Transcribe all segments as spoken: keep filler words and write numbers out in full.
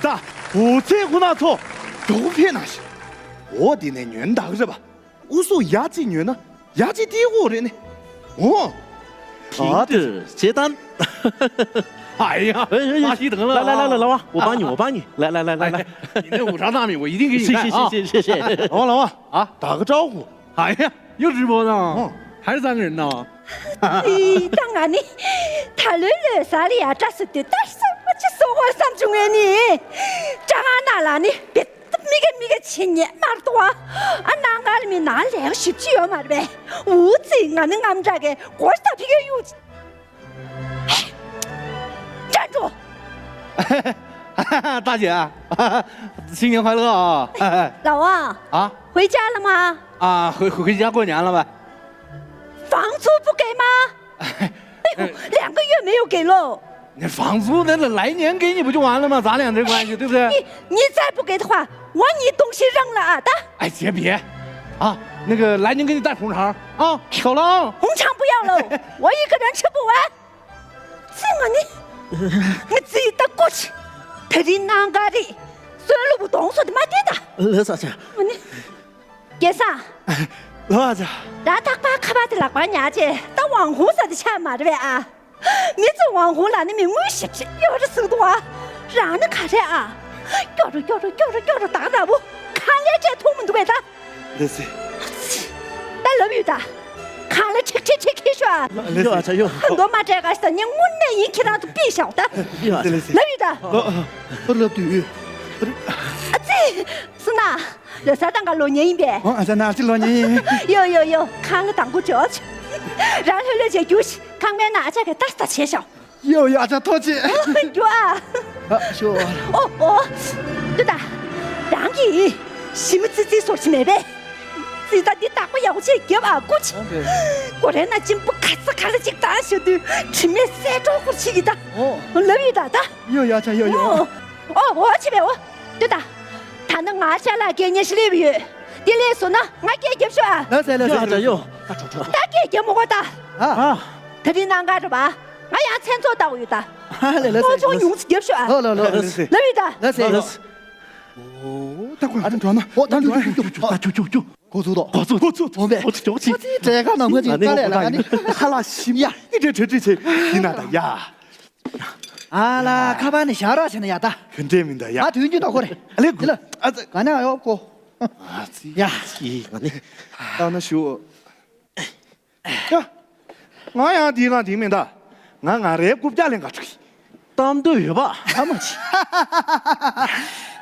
ད་འོ་ཚེ་ཁོ་ན་ཚོ་མགྱོགས་པོ་ཕེབས་ན་ཤི། འོ་དེ་ནས་ཉོན་བདག་རེད་པ། ཨུ་སུ་ཡ་གཅིག་ཉོས་ན་ཡ་གཅིག་ཏི་ཧོ་རེད་ནི། འོ། ཨ་དེ་ཇེ་ཏན། ཨ་ཡ། ཨ་ཡ་ཡ། ཞིག་དང་ལ་ལ་ལ་ལ་ལ་བ། 我帮你，我帮你。来来来来来来。 你那五常大米，我一定给你带啊。是是是是是是。 ལ་བ་ལ་བ། ཨ། ད་ག་ཀྲའོ་ཧུ། 哎呀，又直播呢？哦。还是三个人呢？ ཨི་ད་ང་ནི་ད་ལོའི་ལོ་གསར་ལ་ཡ་བཀྲ་ཤིས་བདེ་ལེགས་ཟེར་བ་ཅིག་གསོལ་དགོས་བསམ་བྱུང་བས་ནི། ཅ་ལག་ནང་ལ་ནི་བེ་མི་གེ་མི་གེ་ཆེ་ཉེ་མར་དོ་ཨ། ཨ་ནང་གར་མི་ནང་ལས་ཞིབ་ཅི་ཡོད་མ་རེད་པས། འུ་ཙི་ང་ནི་རྔམ་དྲག་གི་གོ་ཤ་ཕི་གེ་ཡུ། ཅན་ཀྲོ། 大姐，新年快乐啊！ 老王，啊？ 回家了吗？ 啊，回回家过年了呗。 房租不给吗？哎呦，两个月没有给喽。 那房租那来年给你不就完了吗？咱俩这关系，对不对？ 你你再不给的话，我你东西扔了啊！的。 哎，姐别，啊，那个来年给你带红肠啊，走了啊。 红肠不要了，我一个人吃不完。这么呢，我自己的过去，他的那个的，算了不动手的嘛的的。 ལགས་སོ་ཅག 我呢，给啥？ ལོ་ཨ་ཅག 然后他把卡巴的老板娘姐，到网红上的钱嘛，对不对啊？ མི་ཚོ་དབང་ཧུང་ལ་ནི་མི་དངུལ་ཞིབ་ཞིབ་ཡོད་རེད་ཟེར་འདུག་ཨ། རང་ནི་ག་རེ་ཨ། སྐྱོ་རུ་སྐྱོ་རུ་སྐྱོ་རུ་སྐྱོ་རུ་དག་འདྲ་པོ་གང་ལས་བྲལ་ཐུག་མི་འདུག་པས་ད། ལེ་སི། ད་ལབ་ཡོད་ད། གང་ལ་ཁྲིག་ཁྲིག་ཁྲིག་ཁྲིག་ཤོག་ཨ། ལེ་སི། ཡོ་ཨ་ཅག་ཡོ། ཧ་འདོ་མ་སྤྲད་ག་ཞིག་ད་ངས་དངོས་གནས་ཡིན་ཁྱེད་རང་ཚོ་ཕུད་བཞག་ད། ཡོ་ཨ་ཅག་ལེ་སི། ལབ་ཡོད་ད། ཨ་ཨ་ཨ་ལབ་དུས། ཨ་ཙི། སུ་ན། ལོ་གསར་དང་ག་ལོ་ཉེ་ཡིན་པས། ཨོ་ཨ་ཅག་ན་ཨ་ཅག་ལོ་ཉེ་ཡིན། ཡོ་ཡོ་ཡོ། ཁང་གླ་དང་པོ་འཇོག་ཆོག་རང་ལྷོད་ལྷོད་བྱས་རྒྱུགས་ཤིག་ཁང་པའི་ནང་ཨ་ཅག་གིས་ཏག་ཏག་བྱས་ཤོག་ཡོ་ཡོ་ཨ་ཅག་ཐུགས་རྗེ་ཆེ། རྒྱུགས་ཨ། ཨ་ཤོ། ཨོ་ཨོ། ཏུ་ད། རང་གིས་ཞི་མི་ཙི་ཙི་སོར་ཞིག་མེད་པས། ཙི་ད་འདི་བདག་པོ་ཡག་པོ་བྱས་རྒྱབ་ཨ་ཀུ་ཅི། ཨོ་དེ། གོ་རེ་ན་གཅིན་པོ་ག་ས་ག་ལ་ཅིག་བཏང་ཤོག་དུས་དྲི་མས་སྲེག་འགྲོ་ཁུར་བྱེད་ཀྱི་ད། ཨོ། ལབ་ཡོད་ད་ད། ཡོ་ཡོ་ཨ་ཅག་ཡོ་ཡོ། ཨོ་ཨོ་ཨོ་ཆི་བས་ཨོ། ཏུ་ད། ད་ནི་ང་ཅག་ལ་སྐད་ཉན་ཞིག་སླེབས་ཡོད། འདི་ལས་སོང་ན་ང་སྐད་རྒྱབ་ཤོག་ཨ། ལགས་སེ་ལགས་སེ། ཡོ་ཨ་ཅག་ཡོ། ད་སྐད་རྒྱབ་མི་དགོས་ད། ཨ། ད་རིང་གནམ་གང་རེད་པ། ང་ཡང་མཚན་ཚོགས་ལྟ་བུ་ཡོད་ད། ཨ་ལེ་ལགས་སེ། ཚོགས་ཆུང་ཉུང་ཙམ་རྒྱབ་ཤོག་ཨ། ལོ་ལོ་ལོ་ལགས་སེ། ལབ་ཡོད་ད། ལགས་སེ་ལགས་སེ། ཨོ་ད་ཁོ་ཨ་ད་འགྲོ་ན། ཨོ་ད་འགྲོ་ཨ། ཅུག་ཅུག་ཅུག་ཅུག་ཅུག་ཅུག་ཅུག་གོ་ཚུགས་དོ། གོ་ཚུགས་གོ་ཚུགས། འོ་བས། གོ་ཚུགས་ཅོག་ཅིག་ཨ་ཙི་བྲེལ་ཁ་ནང་མ་ཅིག་ཨ་ནི་ཀ་ལས་ལ་ཨ་ནི། ཁ་ལག་ཞིམ་ཡ་ཨི་དྲེ་དྲེ་དྲེ་ཆེ་ཡིན་ན་ད་ཡ། ཨ་ལ་ཁ་པར་ནི་བཞག་རོགས་བྱས་ན་ཡ་ད། ག་འདྲས་མིན་ད་ཡ། ང་དུས་རྒྱུན་ད་ཁོ་རེ། ཨ་ལེ་དེ་ལ། ཨ་ཙི། ག་ནས་ཡོད་ཀོ། ཨ་ཙི། ཡ། ཡི་ང་ནི། ད་ན་ཞུ། ཡ། ང་ཡང་དེའི་ནང་དེ་མིན་ད། ང་ང་རའི་རྐུབ་བཀྱག་ལེན་ག་འགྲོ་གི། གཏམ་དུ་ཡོད་པ་ཨ་མ་ཆི།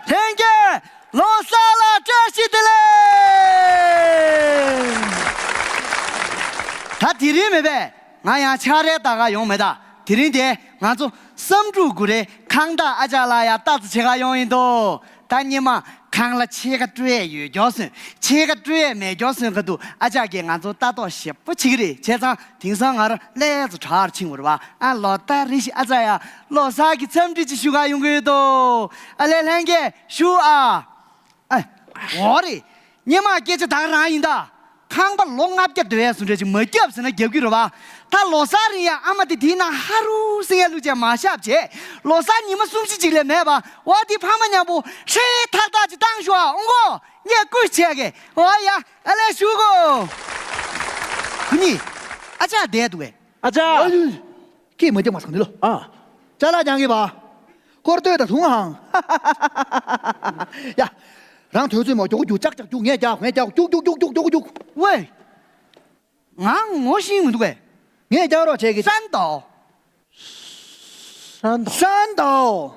ལྷན་རྒྱས་ལོ་གསར་ལ་བཀྲ་ཤིས་བདེ་ལེགས། ད་དེ་རིང་མེད་པས། ང་ཡང་ཆ་རེ་ད་ག་ཡོང་མེད་ད། དེ་རིང་དེ་ང་ཚོ་བསམ་འགྲུབ་གུ་རེ་ཁང་བདག་ཨ་ཅག་ལགས་ཡ་ལྟ་ཙམ་བྱེད་ག་ཡོང་ཡིན་དོ། ད་སྙེ་མ་ཁང་གླ་ཕྱེད་ཀ་སྤྲོད་ཡས་ཡོད་མགྱོགས་སོན། ཕྱེད་ཀ་སྤྲོད་ཡས་མེད་མགྱོགས་སོན་ག་འདུག་ཨ་ཅག་གིས་ང་ཚོ་ལྟ་རྟོག་ཞེ་པོ་བྱེད་ཀྱི་རེད། བྱས་ཙང་དེང་སང་ང་རང་ལས་ཙམ་དྲག་ཕྱིན་པ་རེད་པ། ཨ་ལོ་ལྟར་རེ་བཞིན་ཨ་ཅག་ཡ་ལོ་གསར་གྱི་འཚམས་འདྲི་ཅིག་ཞུ་ག་ཡོང་གི་ཡོད་དོ། ཨ་ལས་ལྷན་རྒྱས་བཞུགས་ཨ། ཨ། འོ་རེད། སྙེ་མ་སྐད་ཆ་ད་ག་རང་ཡིན་ད། ཁང་པ་ལོ་ལྔ་བརྒྱ་སྡོད་ཡས་བཟོ་འདྲ་ཅིག་མ་བརྒྱབ་ཟེར་ན་རྒྱབ་ཀྱི་རེད་པ། ད་ལོ་གསར་རིང་ཡ་ཨ་མ་དེ་དེའི་ནང་ཧ་རུ་སེང་ཡ་ལུག་ཅན་མ་ཤབ་བྱས། ལོ་གསར་ཉི་མ་གསུམ་བཞི་ཅིག་ལས་མེད་པ། འོ་དེ་ཕ་མ་མཉམ་པོ་ཧྲེ་ཐག་ཐག་ཅིག་བཏང་ཤོག་ཨ། ཨོ་མགོ་ངས་སྐུ་བྱས་གེ། འོ་ཡ་ཨ་ལས་ཞུ་གོ། ཁུ་ནི། ཨ་ཅག་བསྡད་འདུག་གས། ཨ་ཅག་ཨ་ཡུ། ཁྱེད་མ་རྒྱབ་མ་སོང་ནི་ལོ། ཨ། ཅ་ལག་རྒྱག་གི་པ། སྐོར་སྟོད་ད་ཐུང་ཧང་། ཡ། རང་དུས་ཚོད་མ་རྒྱུག་རྒྱུག་ཅག་ཅག་རྒྱུག་ངས་རྒྱག་ངས་རྒྱག་རྒྱུག་རྒྱུག་རྒྱུག་རྒྱུག་རྒྱུག་རྒྱུག་ཝེ། ང་ངོ་ཤེས་མི་འདུག་གས། ངས་རྒྱག་རོགས་བྱེད་ཀྱི། ཧྲན་ཏའོ། ཧྲན་ཏའོ། ཧྲན་ཏའོ།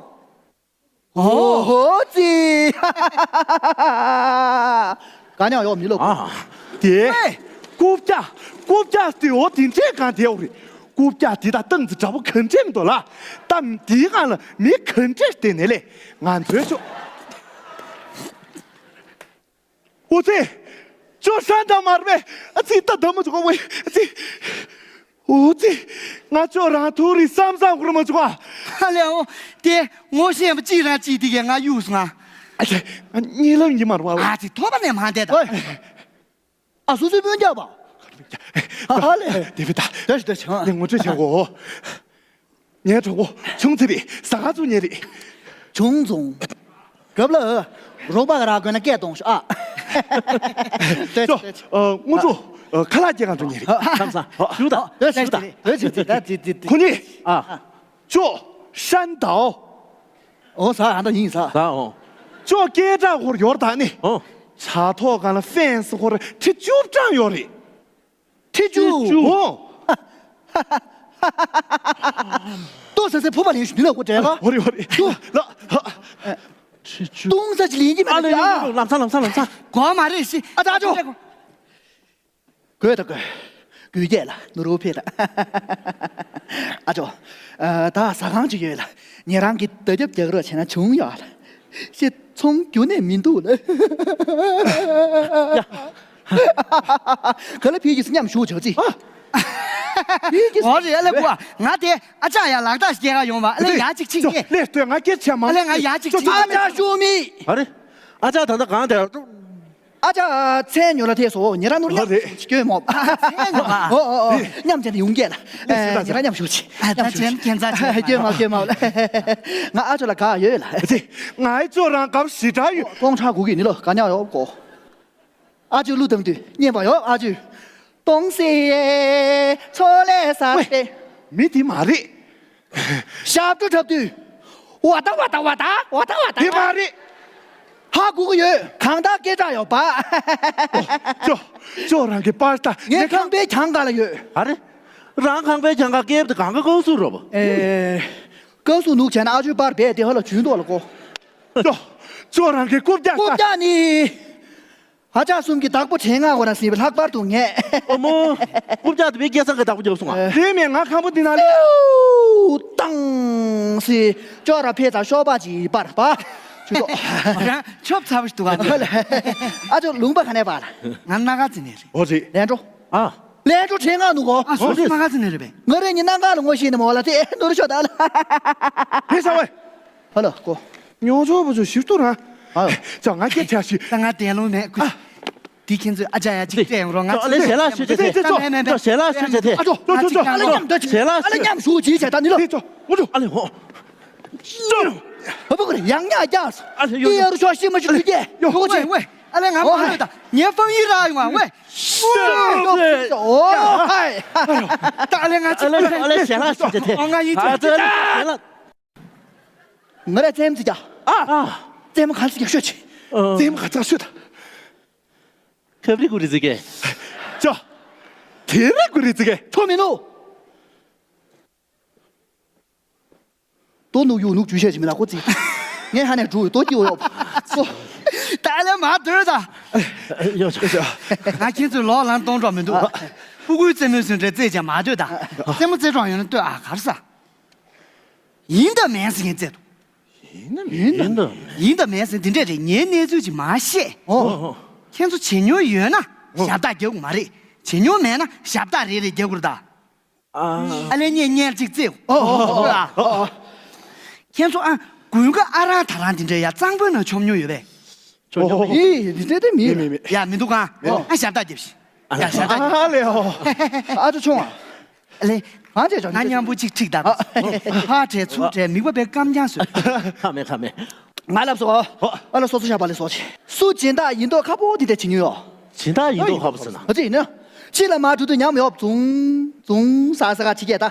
ཨོ་ཧོ་ཙི། ག་ཉག་ཡོག་མི་ལོ། ཨ། དེ། ཨེ། རྐུབ་བཀྱག་རྐུབ་བཀྱག་དེ་འོ་དེ་འདྲས་གང་དེ་འོ་རེད། རྐུབ་བཀྱག་དེ་དང་སྟངས་ཙི་འདྲ་པོ་ག་འདྲས་མི་འདུག་ལ། ད་དེའི་སྒང་ལ་མི་ག་འདྲས་བསྡད་ནས་ལས་ང་ཚོའི་ཆོ། ཨོ་ཙི། ཅོ་ཧྲན་ཏའོ་མ་རེད་པས། ཨ་ཙི་ད་ད་མ་ཆོག་གོ་ཨ་ཙི། ཨོ་ཙི། ང་ཅོ་རང་ཐུག་རེད་བསམ་བསམ་ཁུར་མ་བྱུང་ཨ། ཧ་ལས་ཨོ། དེ་ངོ་ཤེས་པ་གཅིག་རང་གཅིག་དེ་གས་ང་གཡུགས་སོང་ང་། ཨ་ཙི། གཉིད་ལམ་ཡིན་མ་རེད་པ། ཨ་ཙི་ཐོབ་པ་ནས་མ་བསྡད་ད། ཨོ། ཨ་སོ་སོའི་སྤུན་ཀྱག་པ། ཧ་ལས། དེ་བས་ད། ད་ཞིག་ད་ཆང་། ངས་ངོ་སྤྲོད་བྱ་གོ། ངའི་གྲོགས་པོ་ཆུང་ཚེ་བི་ཟ་ཁ་བཙུགས་ཉེ་རེད། ཆུང་ཙུང་། གབ་ལ། རོགས་པ་ག་ར་དགོས་ན་སྐད་གཏོང་ཤོག་ཨ། ལྟོས་ཅོ། ཅོ། ཨ། དངོས་གྲུབ། ཨ། ཁ་ལག་སྐྱེལ་ག་འགྲོ་ཉེ་རེད། ཨ། ལམ་སང་། ཞུ་དང་། ལྟོས་ཞུ་དང་། ལྟོས་ཞུ་དང་། ད་དེ་དེ་དེ། ཁོ་གཉིས། ཨ། ཅོ། ཧྲན་ཏའོ། ཨོ་ཟ་ཨ་ད་ཡིན་ཟ། ཟ་ཨོ། ཅོ་སྐད་གྲགས་ཧོར་ཡོར་ད་ནི། ཨོ། ཕྱག་ཐོག་ག་ལ་ཧྥན་སི་ཧོར་ཁྲི་བཅུ་གྲངས་ཡོད་རེད། ཁྲི་བཅུ། ཁྲི་བཅུ། ཨོ། ཏོ་ཟེར་ཟེར་ཕུ་པ་ལེན་ཞུ་ནི་ལ་གོ་དྲན་ག་ཧོ་རེ་ཧོ་རེ། ཏོ། ལ། ཧ། ཁྲི་བཅུ། ཏུང་ས་ཅི་ལིན་གྱི་མ་ཨ་ལེ་རེད་ཡོ་ཡོ་ཡོ། ལམ་སང་ལམ་སང་ལམ་སང་། གོ་མ་རེད་ཤི། ཨ་ད་ཨ་ཅོ། དགོས་ད་དགོས། དགོས་རྒྱས་ལ་ནུ་རོ་ཕེ་ད། ཨ་ཅོ། ཨ། ད་ཟ་ཁང་ཅིག་ཡོད་ལ། ཉེ་རང་གི་བརྡ་ཁྱབ་རྒྱག་རོགས་བྱས་ན་བྱུང་ཡོད་ལ། ཤི། ཚོང་རྒྱུ་ནས་མི་འདུག་ལ། ཡ། ག་ལ་ཕི་གིས་མཉམ་ཞུགས་བྱ་ཅི། ཨ། ཕི་གིས། འོ་རེད་ཨ་ལེ་བུ། ང་དེ་ཨ་ཅག་ཡ་ལག་རྟགས་ཤིག་སྐྱེལ་ག་ཡོང་བ་ཨ་ལེ། ཡ་གཅིག་ཅིག་སྐྱེལ། ལེ་ལྟོས་ང་སྐད་ཆ་མང་ཨ་ལེ། ང་ཡ་གཅིག་ཅིག་ཨ་ཅག་ཞུ་མི། ཨ་རེ། ཨ་ཅག་ད་ལྟ་གང་དེ། ཨ་ཅག་མཚན་ཉོ་ལ་ཐེ་སོ་ཉེ་རང་ནོར་མ་མཉམ་རེད། སྐྱོན་མོ། མཚན་ཉོ་མ། ཨོ་ཨོ་ཨོ། མཉམ་བྱས་ནས་ཡོང་གས་ལ། ཨེ། ཉེ་རང་མཉམ་ཞུགས་ཅིག་ཨ་ད་ཅན་ཁྱེད་ཚ་ཅན་སྐྱོན་མ་སྐྱོན་མ་ལ། ང་ཨ་ཅོ་ལ་ག་ཡོད་ལ། ཅི། ང་ཨི་ཅོ་རང་སྐབས་ཞེ་དྲག་ཡོད། སྟོང་ཕྲག་དགུ་གི་ནི་ལོ་ག་ཉག་ཡོད་གོ། ཨ་ཅོ་གླུ་བཏང་དུས་སྙན་པ་ཡོད་ཨ་ཅོ། སྟོང་སེ་ཚོ་ལས་ས་ཏེ། མི་དེ་མ་རེད། ཞབས་བྲོ་འཁྲབ་དུས། ཝ་ད་ཝ་ད་ཝ་ད་ཝ་ད་ཝ་ད། དེ་མ་རེད། ཧ་གོ་གི་ཡོད། གང་ལྟར་སྐད་གྲགས་ཡོད་པ། ཅོ། ཅོ་རང་གི་པར་ལྟ། ངའི་ཁང་པའི་གྱང་ག་ལ་ཡོད། ཨ་རེ། རང་ཁང་པའི་གྱང་ག་སྐེབ་དེ་གང་ག་ཀའུ་སུ་རོ་བ། ཨེ། ཀའུ་སུ་ནུག་བྱས་ན་ཨ་ཅོའི་པར་རྦད་དེ་ཧ་ལ་ཇུས་འདུག་ལ་གོ། ཅོ། ཅོ་རང་གི་རྐུབ་བཀྱག་ལྟ། རྐུབ་བཀྱག་ནི། ཨ་ཅག་གསུམ་གྱི་བདག་པོ་བྲན་ང་གོ་ན་སྲིད་པའི་ལྷག་པར་དུ་ངས། ཨོ་མོ། རྐུབ་བཀྱག་དེ་བའི་སྐལ་བཟང་གི་བདག་པོ་རྒྱབ་སོང་ཨ། རེད་མེད་ང་ཁང་པ་འདི་ན་ལེ། ཏང་སི། ཅོ་ར་ཕེ་ཙ་ཤོ་པ་ཅི་པར་པ། ཅུ་ཏོ། ཁྱོད་ཚ་བ་ཞིག་འདུག་ཨ། ཨ་ཅོ་ལུང་པ་ག་ནས་པ་ལ། ང་སྣ་ཁ་ཙི་ནས་རེད། ཨོ་ཙི། ལན་འགྲོ། ཨ། ལན་འགྲོ་བྲན་ང་ནུ་གོ། ཨ་སོ་སོ་སྣ་ཁ་ཙི་ནས་རེད་པས། ང་རེ་ཉི་སྣ་ཁ་ལ་ངོ་ཤེས་ནི་མོ་ལ་དེ་ནོར་ཤོ་ད་ལ། ཕེ་ས་བས། ཧ་ལོ་ཀོ། ཉོ་ཆོག་པོ་ཚོ་ཞིབ་ཏུ་རང་། ཨ། ཅག་ང་སྐད་ཆ་ཞིག་ད་ང་དན་ལོང་མེད་ཁུ། ཨ། དེ་ཁྱེད་ཚོས་ཨ་ཅག་ཡ་གཅིག་སྤྲད་ཡོང་རོགས་ང་ཨ་ལེ་ཞལ་ལག་ཞུ་བྱེད་དེ། ཅོ་ཅོ་ཅོ། ཞལ་ལག་ཞུ་བྱེད་དེ། ཨ་ཅོ་ཅོ་ཅོ་ཅོ། ཨ་ལེ་མཉམ་དུ་ཞལ་ལག་ཨ་ལེ་ཞུ་མཉམ་ཞུ་ཅི་བྱེད་ད་ནི་ལོ། ཅོ་ཅོ། ཨ་ལེ་ཧོ། ཅོ། ཨ་བུ་ཀུ་རེ་ཡང་ཉག་རྒྱག་སོ། ཨ་ལེ་ཡོ་ཡོ་རུ་ཤོ་ཤི་མ་ཞུ་ཅི་ཡོ་ཅོ་ཅོ། ཝེ་ཝེ། ཨ་ལེ་ང་མ་ལོས་ད་ཉེ་ཧྥང་ཡི་ར་ཡོང་ཨ་ཝེ། ཨོ་ཧའི། ད་ཨ་ལེ་ང་ཅི་ཨ་ལེ་ཨ་ལེ་ཞལ་ལག་ཞུ་བྱེད་དེ། ཨོ་ང་ཡི་ཅི་ཨ་ཅོ་ཞལ་ལག་ང་ར་ཙེམ་ཙི་ཀྱ། ཨ། ཙེམ་ག་ཙི་ཀྱ་ཤོད་ཅི། ཨ། ཙེམ་ག་ཙི་ཤོད་ད། ཁབ་རི་ཀུ་རི་ཙི་ཀེ། ཅོ། དེ་རི་ཀུ་རི་ཙི་ཀེ། ཐོ་མི་ནུ། ཏོ་ནུ་ཡུ་ནུ་ཇུ་ཤེ་ཅི་མི་ལ་ཀོ་ཙི། ངས་ཧ་ནས་ཇུ་ཏོ་ཀི་ཡོ་ཡོ། ད་ལེ་མ་དོད་ད། ཡོ་ཅོ་ཅོ། ང་ཁྱེད་ཚོའི་ལོག་ལམ་གཏོང་གྲོགས་མི་འདུག་ཕྲུ་གུའི་རྩེད་མོའི་སུན་བྲལ་རྩེད་ཅེས་མ་སྡོད་ད། རྩེད་མོ་རྩེད་གྲོགས་ཡོད་ན་ལྟོས་ཨ་གར་ས། ཡིན་ད་མེད་ཟེར་མཁན་བཙལ་འདུག་ཡིན་ད་མེད་ཡིན་ད་མེད། ཡིན་ད་མེད་ཟེར་འདི་འདྲས་རེད། ངའི་གནས་ཚུལ་ཅིག་མ་བཤད། ཨོ། ཁྱེད་ཚོ་བྱེད་མྱོང་ཡོད་ན་ཞབས་བཏགས་རྒྱག་དགོས་མ་རེད། བྱེད་མྱོང་མེད་ན་ཞབས་བཏགས་རེ་རེ་རྒྱག་དགོས་རེད་ད། ཨ་ལེ་གཉེར་གཉེར་ཅིག་བཙལ། ཨོ་ཨོ་ཨོ། ཁྱེད་ཚོ་ཨ་དགུན་ཁ་ཨ་རང་ད་རང་འདི་འདྲས་ཡ་གཙང་པོའི་ནང་མཆོང་མྱོང་ཡོད་པས། ཨོ་ཨོ། ཡི་འདི་འདྲས་དེ་མི་མི་མི། ཡ་མི་འདུག་ག་ཨོ། ཨ་ཞབས་བཏགས་རྒྱབ་ཤིག་ཡ་ཞབས་བཏགས་རྒྱབ། ཨ་ལེ་ཨོ། ཨ་ཅོ་ཆུང་བ། ལེ། གང་བྱས་ཆོག་ང་མཉམ་པོ་གཅིག་ཁྲིག་དང་། ཕར་བྲེལ་ཚུར་བྲེལ་མིག་པ་བས་སྐམ་རྐྱང་བཟོས། ཁ་མེད་ཁ་མེད། ང་ལབ་སོ། ཨ་ལ་སོ་སོ་ཤ་བ་ལེ་སོ་ཆེ། སུ་སྦྱིན་བདག་ཡིན་མདོག་ཁ་པོ་དེ་དེ་བྱེད་མྱོང་ཡོད། སྦྱིན་བདག་ཡིན་མདོག་ཁ་པོ་ཟེར་ན། ཨ་ཙི་ཡིན་ན། ཕྱི་ལ་མ་འགྲོ་དུས་ཉམས་ཡོད་བྱུང་བྱུང་ཟ་ཟ་ག་ཅི་སྐད་ད།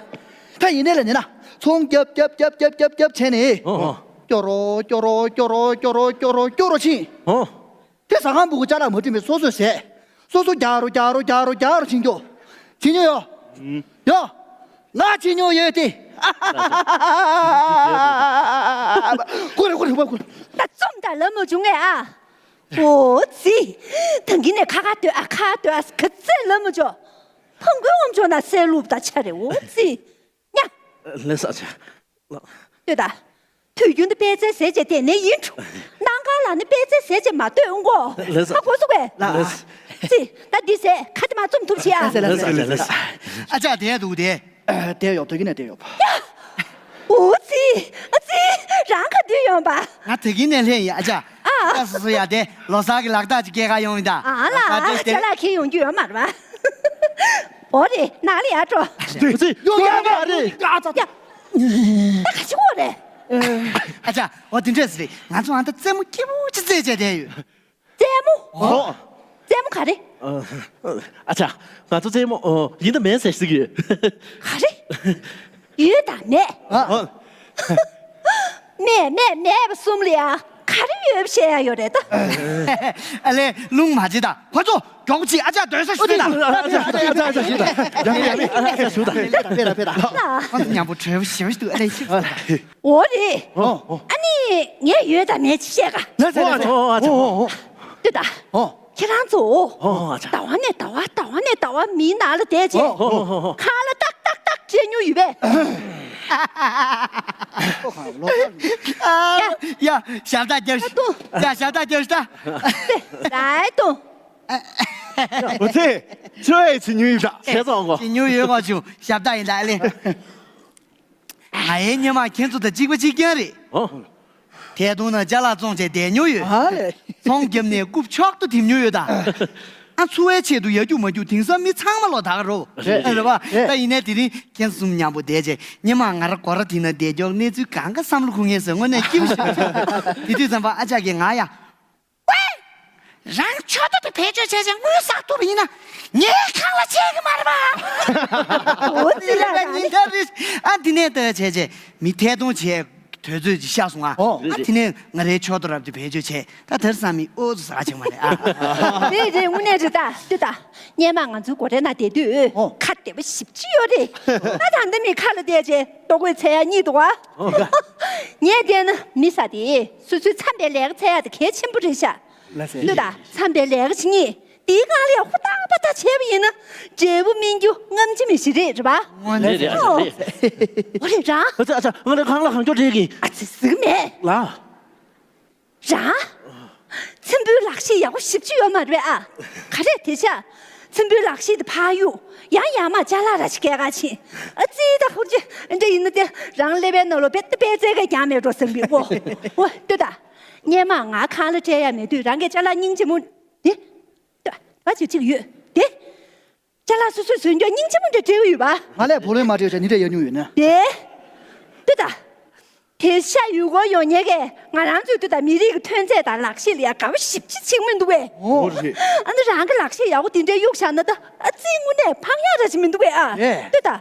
ད་ཡིན་ནའི་ལ་ཉན་ན། ཚོང་རྒྱབ་རྒྱབ་རྒྱབ་རྒྱབ་རྒྱབ་རྒྱབ་བྱས་ནས། ཨོ་ཨོ། སྐྱོ་རོ་སྐྱོ་རོ་སྐྱོ་རོ་སྐྱོ་རོ་སྐྱོ་རོ་སྐྱོ་རོ་ཕྱིན། ཨོ། དེ་ཟ་ཁང་སྤུ་གུ་ཅ་ལག་མ་བྲིས་མེད་སོ་སོས་ཟས། སོ་སོ་རྒྱག་རོགས་རྒྱག་རོགས་རྒྱག་རོགས་རྒྱག་རོགས་བྱེད་མགྱོགས། བྱེད་མྱོང་ཡོད། ཡོད། ང་བྱེད་མྱོང་ཡོད་དེ། ཀུ་རེ་ཀུ་རེ་ཀུ་རེ། ད་རྩོམ་དང་ལབ་མ་བྱུང་ངས་ཨ། འོ་ཙི། ད་གིན་ནས་ཁ་ཁ་སྡོད་ཨ་ཁ་སྡོད་ཨ་ག་ཚད་ལབ་མ་བྱུང་། ཕང་ཁུའི་ངོམ་ཆོག་ན་སེ་ལུབ་ད་ཆ་རེ་འོ་ཙི། ཉ། ལེ་ས་ཆ། ལྟོས་ད། དུས་རྒྱུན་དུ་པད་ཚལ་ཟས་བྱས་བསྡད་ནས་ཡིན་འགྲོ། གནམ་གང་ལ་ནི་པད་ཚལ་ཟས་བྱས་མ་ལྟོས་འགོ། ལགས་སོ། ཧ་གོ་སོང་བས། ལགས་སོ། ཙི། ད་འདི་ཟས་ཁ་དེ་མ་བཙུམ་ཐུབ་ཤི་ཨ། ལགས་སོ་ལགས་སོ་ལགས་སོ། ཨ་ཅག་དེ་འདུག་དེ། དེ་ཡོད་དོ་གི་ནས་དེ་ཡོད་པ། ཡ། འོ་ཙི། ཨ་ཙི། རང་ག་དུས་ཡོང་པ། ང་དེ་གི་ནས་ལྷན་ཡིན་ཨ་ཅག་ཨ། ཨ་སོ་སོ་ཡ་དེ་ལོ་གསར་གི་ལག་རྟགས་ཅིག་སྐྱེལ་ག་ཡོང་ཡིན་ད། ཨ་ལ། ལོ་གསར་དེ་ཅ་ལག་ཁྱེར་ཡོང་རྒྱུ་ཡོད་མ་རེད་པ། འོ་རེད་ནང་ལ་ཡར་འགྲོ། འདི་ཡོང་ཡ་མ་རེད། ཡ། ད་ག་ཅི་འོ་རེད། ཨ་ཅག་འོ་དེ་འདྲས་རེད། ང་ཚོ་ཨ་ད་རྩེད་མོ་སྐྱིད་པོ་ཅིག་རྩེད་བྱས་བསྡད་ཡོད། རྩེད་མོ། ཨོ། རྩེད་མོ་ག་རེ། ཨ་ཅག་ང་ཚོ་རྩེད་མོ་ཨོ་ཡིན་དང་མིན་ཟེར་ཟེར་གི་ཡོད། ག་རེ། ཡོད་དང་མེད། ཨ། མེད་མེད་མེད་པ་གསུམ་ལ་ཡ་ག་རེ་ཡོད་པ་བཤད་ཡ་ཡོད་རེད་ད། ཨ་ལས་རླུང་མ་བྱེད་ད་ཁོ་ཚོ། མགྱོགས་པོ་ཅིག་ཨ་ཅག་སྡོད་ས་ཞུ་ད། ཨ་ཅག་ཨ་ཅག་ཨ་ཅག་ཞུ་ད། ཡང་ཡང་ཨ་ཅག་ཞུ་ད། ཕེ་ད་ཕེ་ད་ཕེ་ད། ཨ་ཙི་མཉམ་པོ་བྲོས་པོ་ཞེ་པོ་ཞིག་འདུག་ཨ་ལས་ཤི། འོ་རེད། ཨོ་ཨོ། ཨ་ནི་ངས་ཡོད་དང་མེད་ཅིག་བཤད་ག་ལ་ཟེར་ལ་ཟེར། ཨོ་ཨོ་ཨ་ཅག་ཨོ་ཨོ། ལྟོས་ད། ཨོ། ཁྱེད་རང་ཚོ། ཨོ་ཨ་ཅག་ཟླ་བ་ནས་ཟླ་བ་ཟླ་བ་ནས་ཟླ་བ་མིའི་ནང་ལ་བསྡད་བྱས། ཨོ་ཨོ་ཨོ། ཁ་ལ་ཏག་ཏག་ཏག་བྱས་མྱོང་ཡོད་པས། ཨ། ཡ་ཡ་ཞབས་ཏག་རྒྱབ་ཤི། ཡ་ཞབས་ཏག་རྒྱབ་ཤི་ད། ད་ད་ཏོ། འོ་ཚེ། ཆོས་ཡེ་ཆི་ཉུ་ཡིན་ད། ཆེ་ཚོགས་གོ་ཆི་ཉུ་ཡོད་གོ་ཆུ་ཞབས་ཏག་ཡིན་ད་ཨ་ལེ། ང་ཡའི་སྙེ་མ་ཁྱེད་ཚོ་དང་གཅིག་པ་གཅིག་རྐྱང་རེད། ཨོ། ཐད་གཏོང་ནང་ཅ་ལག་བཙོང་བྱས་བསྡད་མྱོང་ཡོད། ཨ་ལེ། ཚོང་བརྒྱབ་ནས་རྐུབ་མཆོག་ཏུ་འཐིམ་མྱོང་ཡོད་ད། ཨ་འཚོ་བའི་ཆེད་དུ་ཡ་རྒྱུག་མ་རྒྱུག་དེང་སང་མི་ཚང་མ་ལོ་ད་ག་རོ། རེད་རེད་བ། རེད། ད་ཡིན་ནའི་དེ་རིང་ཁྱེད་གསུམ་མཉམ་པོ་བསྡད་བྱས་སྙེ་མ་ང་ར་སྒོ་ར་དེ་ན་བསྡད་མགྱོགས་གནས་ཚུལ་གང་ག་བསམ་བློ་འཁོར་ངེས་ཟེར་དངོས་གནས་སྐྱིད་པོ་ཞིག་རེད། དེ་དུས་ཙམ་པ་ཨ་ཅག་གིས་ང་ཡ། རང་ཆོ་ཏོ་དེ་བེད་སྤྱོད་བྱས་བྱས་དངུལ་བསགས་ཐུབ་པ་ཡིན་ན་ངའི་ཁང་ལ་ཆད་གི་མ་རེད་པ། འོ་ཙི་ལ་ཉིན་ལྟར་རེ་ཨ་འདི་ནས་ལྟ་བྱས་བྱས་མི་ཐད་གཏོང་བྱས་དུས་ཚོད་ཅིག་ཤར་སོང་ཨ། ཨོ། ཨ་དེ་ནས་ང་རའི་ཆོ་ཏོ་རབ་དེ་བེད་སྤྱོད་བྱས་ད་དེར་བསམ་མི་ཨོ་ཙི་ཟ་ཆེ་མ་རེད་ཨ། རེད་རེད་དངོས་གནས་རེད་ད་ལྟོས་ད། སྙེ་མ་ང་ཚོའི་སྒོ་རའི་ནང་བསྡད་དུས་ཨོ། ཁ་བདེ་པོ་ཞེ་པོ་ཅིག་ཡོད་རེད། ད་ད་ལྟ་མི་ཁ་ལ་བསྡད་བྱས་ལྟོ་གོས་འཚོལ་ཡ་གཉིད་འདུག་ཨ། ངས་བལྟས་ན་མི་ཟེར་དེ་སོ་སོའི་འཚམས་པའི་ལས་ཀ་འཚོལ་ཡ་དེ་གལ་ཆེན་པོ་རེད་ཤག་ལ་སེ། ལྟོས་དང་འཚམས་པའི་ལས་ཀ་བྱེད་ངེས། དེའི་སྒང་ལ་ཡང་ཧུར་ཐག་པ་ཐག་བྱས་པ་ཡིན་ན་འབྲས་བུ་སྨིན་རྒྱུ་སྔ་ཕྱི་མེད་ཞིག་རེད་རེད་པ། དངོས་གནས་རེད་རེད་ཨོ། རེད། འོ་རེད་རང་། ཨ་ཙི་ཨ་ཙི་ང་ལ་ཁང་གླ་གང་མགྱོགས་སྤྲད་ཀྱིན། ཨ་ཙི་ཟིག་མེད། ལ། རང་། ཚེམ་བུའི་ལག་ཤེས་ཡག་པོ་ཞེ་པོ་ཅིག་ཡོད་མ་རེད་པས་ཨ། ག་རེ་དེ་ཤ། ཚེམ་བུའི་ལག་ཤེས་དེ་ཕར་གཡུག་ཡང་ཡར་མར་ཅ་ལག་ར་ཞིག་སྐྱེལ་ག་ཕྱིན། ཨ་ཙི་ད་ཧུར་ཅི་འདྲ་ཡིན་ན་དེ་རང་ཀླད་པའི་ནང་ལོགས་དཔེ་དཔེ་རྩལ་ག་ཀྱང་མེད་འགྲོ་བསམ་གི་ཨོ། ཨོ་ལྟོས་དང་། སྙེ་མ་ང་ཁང་གླ་སྤྲད་ཡ་མེད་དུས་རང་གིས་ཅ་ལག་སྙིང་རྗེ་མོ། དེ། ལྟོས། ང་ཅིག་ཅིག་ཡོད། དེ། ཅ་ལག་སོ་སོས་བཟོས་རྒྱུ་སྙིང་རྗེ་མོ་འདྲ་སྤྲད་ཀྱི་ཡོད་པ། ང་ལས་བུ་ལོན་མ་སྤྲད་བྱས་ནི་འདྲ་ཡོད་མྱོང་ཡོད་ན། དེ། ལྟོས་དང་། དེ་ཤ་ཡུལ་སྐོར་ཡོང་མཁན་གྱིས་ང་རང་ཚོའི་དུས་དང་མི་རིགས་ཀྱི་ཐོན་རྫས་དང་ལག་ཤེས་ལ་ཡ་དགའ་པོ་ཞེ་པོ་ཅིག་བྱེད་ཀྱི་མི་འདུག་པས། ཨོ་རེད། ཨ་ནི་རང་གི་ལག་ཤེས་ཡག་པོ་དེ་འདྲའི་གཡུག་བཞག་ན་ད་ཨ་ཙི་དངོས་གནས་ཕངས་ཡག་ར་ཅིག་མི་འདུག་པས་ཨ། རེད། ལྟོས་དང་།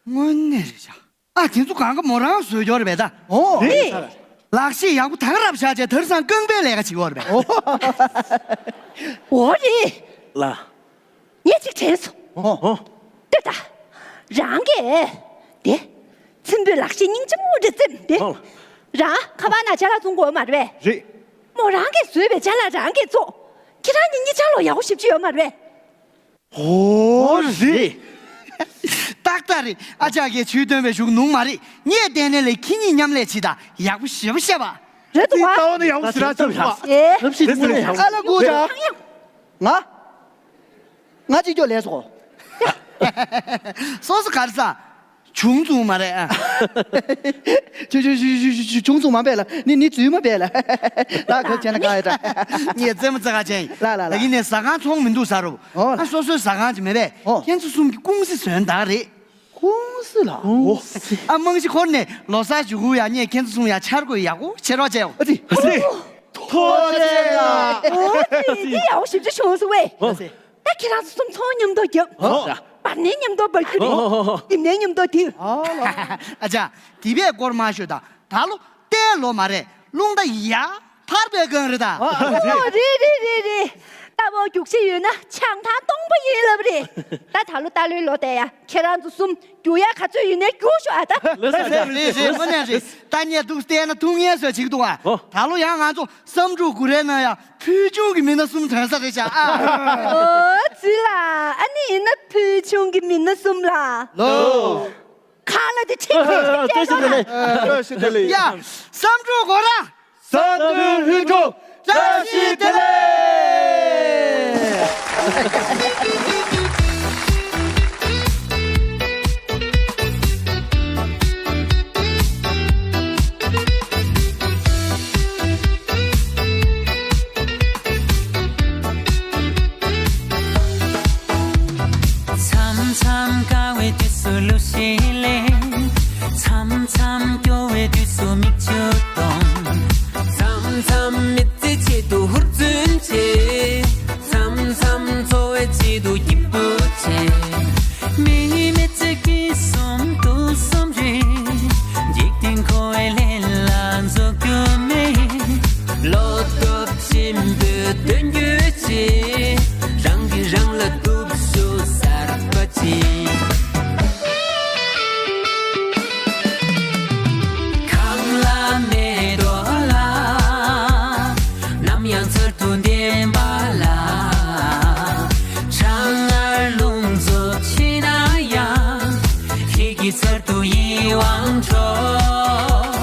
དངོས་གནས་རེད་ཤག་ཨ་དེ་ཚོ་གང་ག་མོ་རང་བཟོས་ཡོད་རེད་པས་ད། ཨོ། རེད། ལག་ཤེས་ཡག་པོ་དག་རབ་བཞག་བྱས་དེང་སང་རྐང་པའི་ལས་ཀ་བྱེད་ཡོད་རེད་པས། ཨོ་རེད། ལ། ངས་ཅིག་དྲན་སོང་། ཨོ། ལྟོས་དང་། རང་གིས། དེ། ཚེམ་བུའི་ལག་ཤེས་སྙིང་རྗེ་མོ་འདྲ་བཙེམས་དེ། ཨོ། རང་ཁ་པར་ནང་ཅ་ལག་བཙོང་གི་ཡོད་མ་རེད་པས། རེད། མོ་རང་གིས་བཟོས་པའི་ཅ་ལག་རང་གིས་བཙོང་། ཁྱེད་རང་གཉིས་གཉིས་ཆ་ལོ་ཡག་པོ་ཞེ་པོ་ཅིག་ཡོད་མ་རེད་པས། ཨོ་རེད། ཏག་ཏག་རེད། ཨ་ཅག་གིས་ཇུས་བཏོན་པའི་གཞུག་ནུང་མ་རེད། ངས་བལྟས་ནས་ལས་ཁྱེད་གཉིས་མཉམ་ལས་བྱེད་དང་ཡག་པོ་ཞེ་པོ་བཤད་པ། རེད་འདུག་ཨ། ལྟ་བ་ནི་ཡག་པོ་ཞེ་དྲག་བྱུང་བ། ཨེ། ལབ་ཤིག་དེ་ཚོ་ཡག་པོ། ཨ་ལ་གུ་ཅག་ང་། ང་གཅིག་ཀྱོག་ལས་སོ། སོ་སོ་གར་ས། བྱུང་བྱུང་མ་རེད་ཨ། ཆུ་ཆུ་ཆུ་ཆུ་ཆུ་ཆུ་བྱུང་བྱུང་མ་པས་ལ་ནི་ནི་རྫུན་མ་པས་ལ། ད་ཁོ་བྱས་ན་ག་ཡ་ད། ངས་རྩེད་མོ་རྩེ་ག་བྱས་ཡིན། ལ་ལ་ལ། ད་ཡིན་ནས་ཟ་ཁང་ཚོང་མི་འདུག་ཟེར་རོ། ཨོ་ལ། ཨ་སོ་སོའི་ཟ་ཁང་ཅིག་མེད་པས། ཨོ། ཁྱེད་ཚོ་གསུམ་གྱི་ཀུང་སི་བཟོས་ད་རེད། ཀུང་སི་ལ། ཨོ། ཨ་རྨང་གཞི་འཁོར་ནས་ལོ་གསར་གཞུག་གུ་ཡ་ངས་ཁྱེད་ཚོ་གསུམ་ཡ་འཆར་འགོད་ཡག་པོ་བྱེད་རོགས་བྱས་ཨོ། ཨ་ཙི། ཨ་ཙི། ཐུགས་རྗེ་ཆེ་ལ། ཨོ་ཙི་འདི་ཡག་པོ་ཞིབ་ཆ་བྱུང་སོང་བས། ཨོ། ད་ཁྱེད་རང་ཚོ་གསུམ་ཚོང་མཉམ་དུ་རྒྱབ། ཨོ། བར་ནས་མཉམ་དུ་འབར་རྒྱུ་རེད། ཨོ། ཡིན་ནའི་མཉམ་དུ་དེ། ཨ་ལ། ཨ་ཅག་དེ་བས་སྐོར་མ་ཤོད་ད། ད་ལོ་ལྟའི་ལོ་མ་རེད། རླུང་རྟ་ཡར་འཕར་བའི་སྒང་རེད་ད། ཨོ་རེད་རེད་རེད་རེད། རྟ་ཕོ་རྒྱུག་ཤེས་ཡོད་ན་ཆང་ཐང་སྟོང་པ་ཡིན་ལབ་རེད། ད་ད་ལོ་རྟ་ལོའི་ལོ་དེ་ཡ་ཁྱེད་རང་ཚོ་གསུམ་རྒྱུག་ཡ་ག་ཚོད་ཡིན་ནའི་རྒྱུག་ཤོག་ཨ་ད། ལགས་སོ་ལགས་སོ། རེད་རེད་དངོས་གནས་རེད། ད་ངས་འདུག་བལྟས་ན་ཐུགས་ངལ་གསོ་བྱེད་ཀྱི་འདུག་ཨ། ཨོ། ད་ལོ་ཡང་ང་ཚོ་བསམ་འགྲུབ་གུ་རེ་ན་ཡ་ཕུལ་བྱུང་གི་མི་སྣ་གསུམ་ཐོན་ས་རེད་ཤག་ཨ། ཨོ་ཙི་ལ། ཨ་ནི་ཡིན་ན་ཕུལ་བྱུང་གི་མི་སྣ་གསུམ་ལ། ལོ། ཁ་ལ་དེ་ཁྲིག་ཁྲིག་ཁྲིག་བྱས་ཤོག་ལ། བཀྲ་ཤིས་བདེ་ལེགས། ཡ། བསམ་འགྲུབ་གུ་རེ། བསམ་འགྲུབ་ལྷུན་གྲུབ། བཀྲ་ཤིས་བདེ་ལེགས། མཚམས་མཚམས་དགའ་བའི་དུས་སུ་གླུ་གཞས་ལེན། མཚམས་མཚམས་སྐྱོ་བའི་དུས་སུ་མིག་ མཚམས་མི་ཚེའི་ཆེད་དུ་ཧུར་བརྩོན་བྱེད། མཚམས་མཚམས་འཚོ་བའི་ཆེད་དུ་སྐྱིད་པོ་བྱེད། མི་མི་ཚེ་སྐྱིད་གསུམ་དུས་གསུམ་རེ། འཇིག་རྟེན་འཁོར་བའི་ལས་ལ་འཛུགས་རྒྱུ་མེད། བློ་སྟོབས་ཆེན་པོས་དོན་བརྒྱུད་བྱེད། རང་གིས་རང་ལ་སྟོབས་ཤུགས་གསར་པ་སྦྱིན། གངས་ལ་མེ་ཏོག་ལ། ནམ་ཡང་ཚུལ་དུ་ལྡན་པ་ལ། གྲང་ངར་རླུང་འཚུབ་ཆེ་ན་ཡང་། ཁྱེད་ཀྱི་ཚུལ་དུ་ཡིད་དབང་འཕྲོག་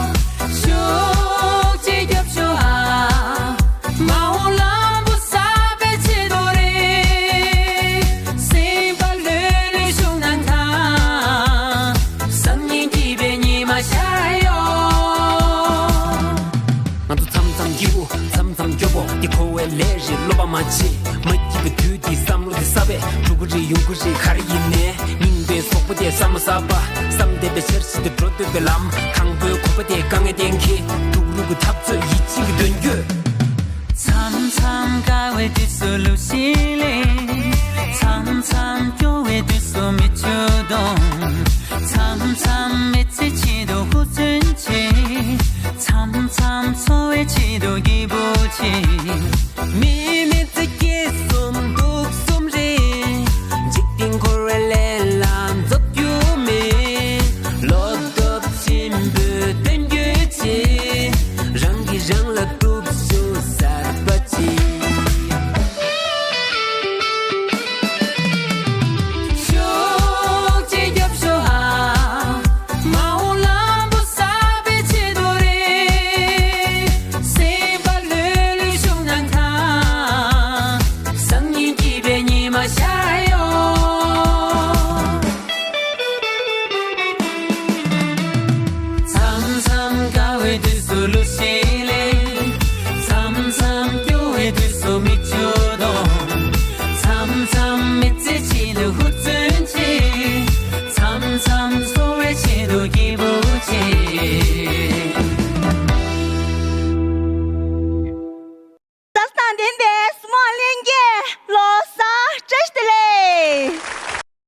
ཤུགས་ཀྱིས་རྒྱབ་ཤོག་ཨ། མ་འོངས་ལམ་བུ་གསལ་བའི་ཆེད་དུ་རེད། སེམས་པ་ལྷོད་ལྷོད་བཞུགས་གནང་དང་། སང་ཉིན་སྐྱིད་པའི་ཉི་མ་ཤར་ཡོང་། ང་ཚོ་མཚམས་མཚམས་སྐྱིད་པོ། མཚམས་མཚམས་སྐྱོ་པོ། འདི་འཁོར་བའི་ལས་རེད། བློ་ཕམ་མ་བྱེད། མ་སྐྱིད་པའི་དུས་འདི་བསམ་བློ་འདི་གསར་པས། འགྲོ་གི་རེད་ཡོང་གི་རེད་ག་རེ་ཡིན་ནའི། སྙིང་པའི་སོག་པོ་དེ་བསམ་བློ་གསར་པ། བསམ་ལྡན་པའི་འཆར་གཞི་དེ་འགྲོ་འདོད་པའི་ལམ། དང་པོའི་གོམ་པ་དེ་དཀའ་ངལ་གཏན་འཁེལ། འགྲོ་གི་རུ་གི་འཐབ་རྩོད་ཡིད་ཆེས་ཀྱི་དོན་བརྒྱུད། མཚམས་མཚམས་དཀའ་བའི་དུས་སུ་གླུ་གཞས་ལེན། མཚམས་མཚམས་སྐྱོ་བའི་དུས་སུ་མིག་ཆུ་གཏོང་། མཚམས་མཚམས་མི་ཚེའི་ཆེད་དུ་ཧུར་བརྩོན་བྱེད། མཚམས་མཚམས་འཚོ་བའི་ཆེད་དུ་སྐྱིད་པོ་བྱེད། མི